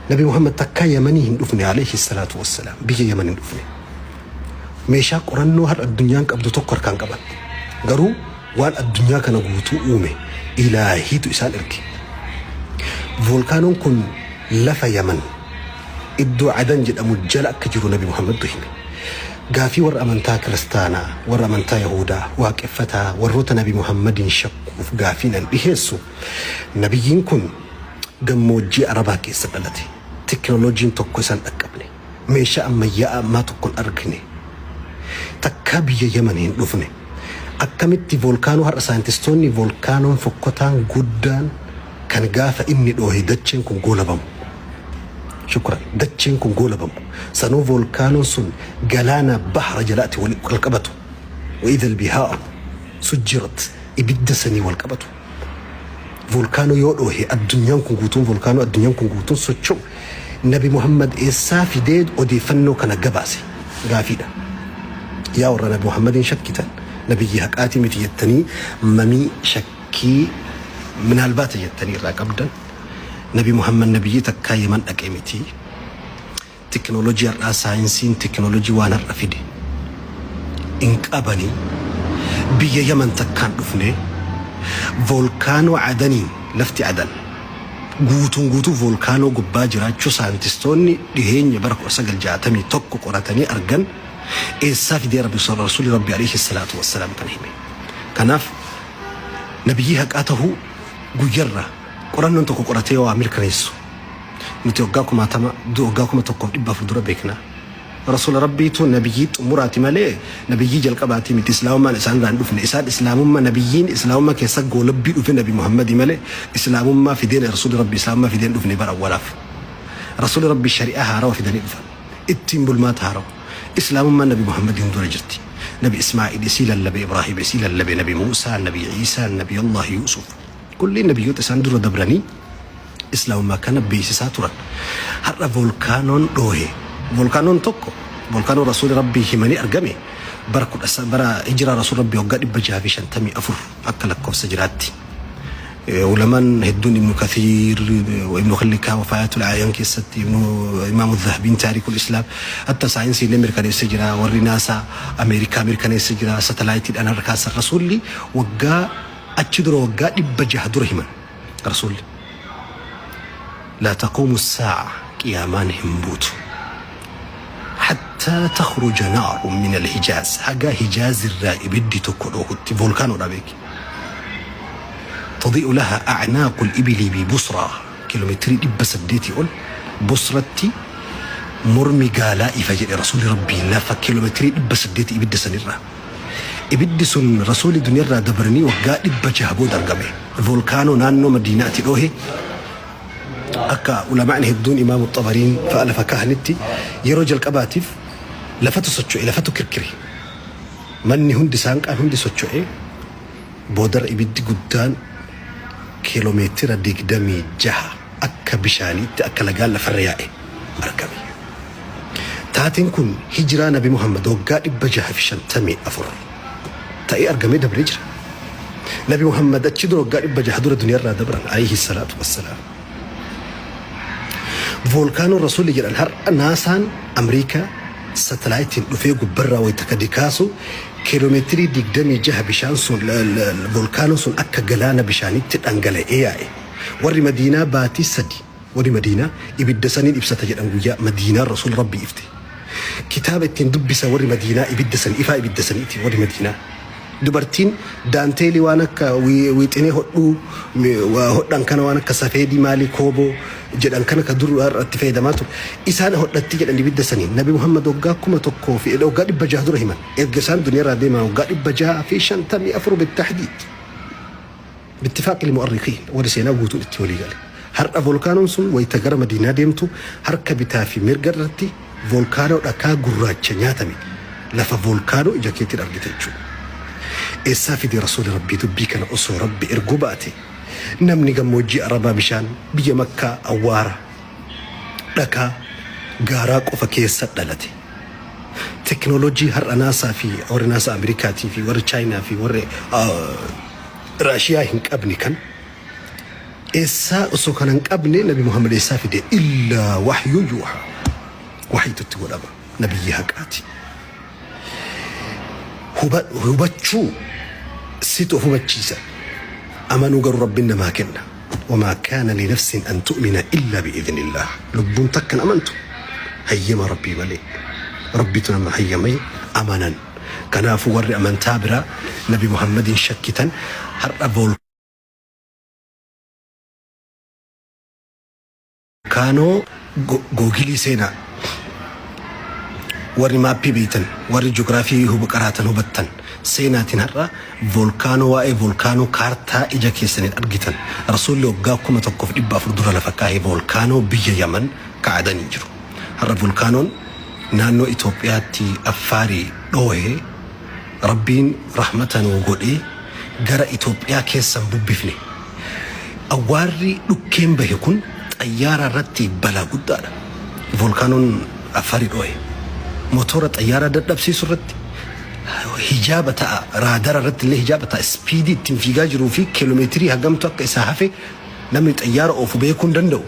Nabi Muhammad takkaa Yamanii hin dhufne alayhi salaatu wassalaam, biyya Yaman hin dhufne. Meeshaa qorannoo har'a addunyaan qabdu tokko harkaan qaban. Garuu waan addunyaa kana guutuu uume ilaahiitu isaan erge. Voolkaanoon kun lafa Yaman iddoo Adan jedhamu jala akka jiru Nabi Muhammadtu hime. Gaafii warra amantaa Kiristaanaa, warra amantaa Yahudaa, Waaqeffataa, warroota Nabi Muhammadiin shakkuuf gaafiin an dhiheessu, Nabiyyiin kun gammoojjii Arabaa keessa dhalate. Tekinooloojiin tokko isa hin dhaqqabne. Meeshaa ammayyaa'aa ammaa tokko hin argine. Takkaa biyya Yaman hin dhufne. Akkamitti voolkaanoo har'a saayintistoonni voolkaanoon fokkotaan guddaan kan gaafa inni dhoohe dacheen kun goolabamu. Shukran. Dacheen kun goolabamu. Sanuu voolkaanoon sun galaana bahra jalaati wal qabatu. Wa idhal bihaaru sujjirat, ibidda sanii wal qabatu. Voolkaanoo yoo dhoohe addunyaan kun guutuun, voolkaanoo addunyaan kun guutuun socho'u, Nabi Muhammad eessaa fidee odeeffannoo kana gabaase? Gaafiidha. Yaa warra Nabi Muhammadiin shakkitan, nabiyyii haqaatii miti jettanii mamii shakkii minaalbaata jettanii irraa qabdan, Nabi Muhammad nabiyyii takkaa Yaman dhaqe miti. Tekinooloojii har'aa, saayinsiin tekinooloojii waan har'a fide hin qabani. Biyya Yaman takkaan dhufne. Voolkaanoo Adaniin, lafti Adan guutuun guutuu voolkaanoo gubbaa jiraachuu saayintistoonni dhiheenya bara 1961 qoratanii argan, eessaa fidee Rabbi Rasuulli Rabbi alayhi salaatu wassalaam kana hime? Kanaaf nabiyyii haqaa tahuu guyyarraa qorannoon tokko qoratee waa mirkaneessu nuti waggaa kumaatama, waggaa 1400 dura beekna. Rasuula Rabbiitu nabiyyii xumuraati malee nabiyyii jalqabaatii miti. Islaamummaan isaan irraa hin dhufne. Isaan islaamummaa, nabiyyiin islaamummaa keessa goolabbii dhufe Nabi Muhammadii malee islaamummaa fideen Rasuulli Rabbi islaamummaa fideen dhufne bara awwalaaf. Rasuulli Rabbi shari'aa haarawa fidanii dhufan. Ittiin bulmaata haarawa. Islaamummaan Nabi Muhammadiin dura jirti. Nabi Ismaa'il isii lallabe, Ibraahim isii lallabe, Nabi Muusaa, Nabi Iisaa, Nabi Allah Yuusuf. Kulliin nabiyyoota isaan dura dabranii islaamummaa kana beeksisaa turan. Har'a voolkaanoon dhoohe. Voolkaanoon tokko, voolkaanoon Rasuulli Rabbii himanii argame bara kudha bara hijiraa Rasuulli Rabbii waggaa 654 akka lakkoofsa jiraatti. Ulamaan hedduun, Ibnu Kathiir, Ibnu Khillikaa Wafaayatul Aayan keessatti, Ibnu Imaamu Zahabiin Taarikul Islaam, hatta saayinsii illee mirkaneessee jira. Warri naasaa Ameerikaa mirkaneessee jira. Satalaayitiidhaan har'a kaasan. Rasuulli waggaa achi dura, waggaa 600 dura himan Rasuulli. Laa taquumu saa'a, qiyaamaan hin buutu, hattaa takhruja naarun min alhijaaz, haga Hijaaz irraa ibiddi tokko dhoohutti, voolkaanoodha beeki. Tadi'u laha a'naaqu al-ibili bi Busraa, kiiloomeetirii 800 ol Busratti mormi gaalaa ifa jedhe Rasuulli Rabbii, lafa kiiloomeetirii 800 ibidda sanirraa. Ibiddi sun Rasuulli duniyarraa dabranii waggaa 600 booda argame. Voolkaanoo naannoo Madiinaatti dhoohe, akka ulamaa'ni hedduun, Imaamu Xabariin fa'a lafa kaahanitti, yeroo jalqabaatiif lafatu socho'e, lafatu kirkire. Manni hundi, saanqaan hundi socho'e. Boodarra ibiddi guddaan kiiloomeetira 26 akka bishaaniitti, akka lagaan lafarra yaa'e argame. Taateen kun hijiraa Nabi Muhammad waggaa 654 ta'ee argamee dabree jira. Nabi Muhammad achi dura waggaa 600 dura duniyarraa dabran alayhi salaatu wassalaam. Voolkaanoon Rasuulli jedhan har'a naasaan Amriikaa satalaayitiin dhufee gubbarraa wayita gadi kaasu kiiloomeetirii 26 bishaan sun, voolkaanoon sun akka galaana bishaaniitti dhangala'ee yaa'e. Warri Madiinaa baatii 3, warri Madiinaa ibidda saniin ibsata jedhan. Guyyaa Madiinaan Rasuula Rabbii ifte. Kitaaba ittiin dubbisa warri Madiinaa ibidda sanii, ifaa ibidda saniiti warri Madiinaa. Dubartiin daanteelii waan akka wiixinee hodhuu hodhan kana, waan akka safeedii maalii kooboo jedhan kana, ka dur irratti fayyadamaa ture. Isaan hodhatti jedhan ibidda sanii. Nabi Muhammad waggaa 1000 fi waggaa 600 dura himan. Erga isaan duniyaarraa deeman waggaa 654 bittahdiid. Bittifaaqi mu'arrikiin, warri seenaa guutuun itti walii gale. Har'a voolkaanoon sun wayita gara Madiinaa deemtu harka bitaa fi mirga irratti voolkaanoo dhakaa gurraacha nyaatame, lafa voolkaanoo ija keetiin argite jechuudha. Eessaa fide Rasuulli Rabbii dubbii kana osoo Rabbi erguu baate? Namni gammoojjii Arabaa, bishaan biyya Makkaa, awwaara, dhakaa, gaaraa qofa keessa dhalate. Tekinooloojii har'a naasaa fi warri naasaa Ameerikaatii fi warri Chaayinaa fi warri Raashiyaa hin qabne kan Eessaa osoo kana hin qabne Nabi Muhammad eessaa fide? Illaa wahyun yuuhaa. Wahiitu itti godhama. Nabiyyi haqaati. Hubachuu situ of hubachiisa. Amanuu garuu Rabbiin namaa kenna. Wamaa kaana linafsin an tu'mina illaa bi'idhnillaah. Lubbuun takka hin amantu hayyama Rabbii malee. Rabbitu nama hayyamee amanan. Kanaafuu warri amantaa biraa Nabi Muhammadiin shakkitan har'a voolkaanoo googilii seenaa. Warri maappii beektan, warri ji'oogiraafii qaraatan hubattan seenaatiin har'a voolkaanoo waa'ee voolkaanoo kaartaa ija keessaniin argitan. Rasuulli waggaa 1400 dura lafa kaa'ee voolkaanoo biyya Yaman kaa'atanii jiru. Har'a voolkaanoon naannoo Itoophiyaatti Affaarii dhoohee Rabbiin rahmata nuu godhee gara Itoophiyaa keessa hin bubbifne. Awwaarri dhukkeen bahe kun xayyaara irratti balaa guddaadha. Voolkaanoon Affaarii dhoohe. Motora xayyaaraa dadhabsiisu irratti hijaaba ta'a. Raadara irratti illee hijaaba ta'a. Ispiidii ittiin fiigaa jiruu fi kiiloomeetirii hagamtu akka isaa hafe namni xayyaara oofu beekuu hin danda'u.